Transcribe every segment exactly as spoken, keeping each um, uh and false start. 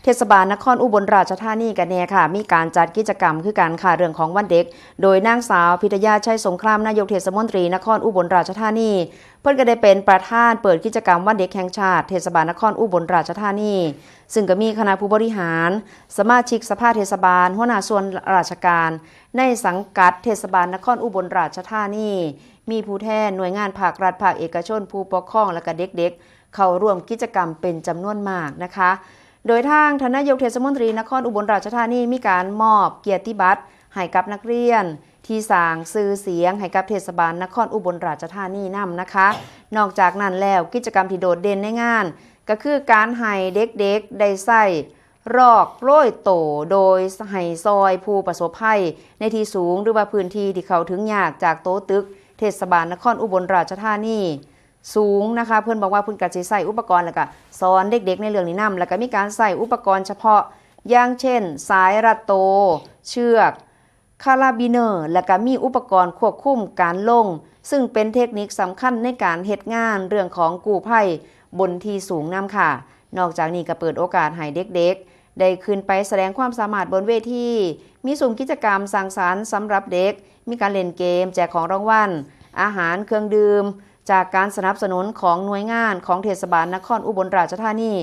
ทศบาลนครอุบลราชธานีกันแน่ค่ะ มีการจัดกิจกรรมคือกันค่ะ เรื่องของวันเด็ก โดยนางสาวพิทยา ชัยสงคราม นายกเทศมนตรีนครอุบลราชธานี เพิ่นก็ได้เป็นประธานเปิดกิจกรรมวันเด็กแห่งชาติ เทศบาลนครอุบลราชธานี ซึ่งก็มีคณะผู้บริหาร สมาชิกสภาเทศบาล หัวหน้าส่วนราชการ ในสังกัดเทศบาลนครอุบลราชธานี มีผู้แทนหน่วยงานภาครัฐ ภาคเอกชน ผู้ปกครอง และก็เด็กๆ เข้าร่วมกิจกรรมเป็นจำนวนมากนะคะ โดยทางท่านนายกเทศมนตรีนครอุบลราชธานี มีการมอบเกียรติบัตรให้กับนักเรียน ที่สร้างชื่อเสียงให้กับเทศบาลนครอุบลราชธานีนำนะคะ นอกจากนั้นแล้วกิจกรรมที่โดดเด่นในงาน ก็คือการให้เด็กๆได้ใส่รอกโรยโต โดยให้ซอยผู้ประสบภัยในที่สูง หรือว่าพื้นที่ที่เข้าถึงยากจากโตตึกเทศบาลนครอุบลราชธานี สูงนะคะ เพิ่นบอกว่าเพิ่นก็สิใส่อุปกรณ์ แล้วก็สอนเด็กๆในเรื่องนี้นำ แล้วก็มีการใส่อุปกรณ์เฉพาะ อย่างเช่น สายรัดโต เชือก คาราบิเนอร์ แล้วก็มีอุปกรณ์ควบคุมการลง ซึ่งเป็นเทคนิคสำคัญในการเฮ็ดงานเรื่องของกู้ภัยบนที่สูงนำค่ะ นอกจากนี้ก็เปิดโอกาสให้เด็กๆ ได้ขึ้นไปแสดงความสามารถบนเวที มีซุ้มกิจกรรมสร้างสรรค์สำหรับเด็ก มีการเล่นเกม แจกของรางวัล อาหาร เครื่องดื่ม จากการสนับสนุนของหน่วยงานของเทศบาลนครอุบลราชธานี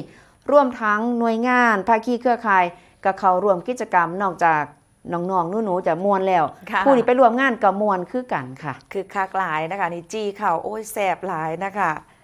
รวมทั้งหน่วยงานภาคีเครือข่ายก็เข้าร่วมกิจกรรม นอกจากน้องๆหนูๆจะม่วนแล้ว ค่ะ ผู้ที่ไปร่วมงานก็ม่วนคือกันค่ะ คึกคักหลายนะคะ นี่จี้ข้าว โอ้ย แซ่บหลายนะคะ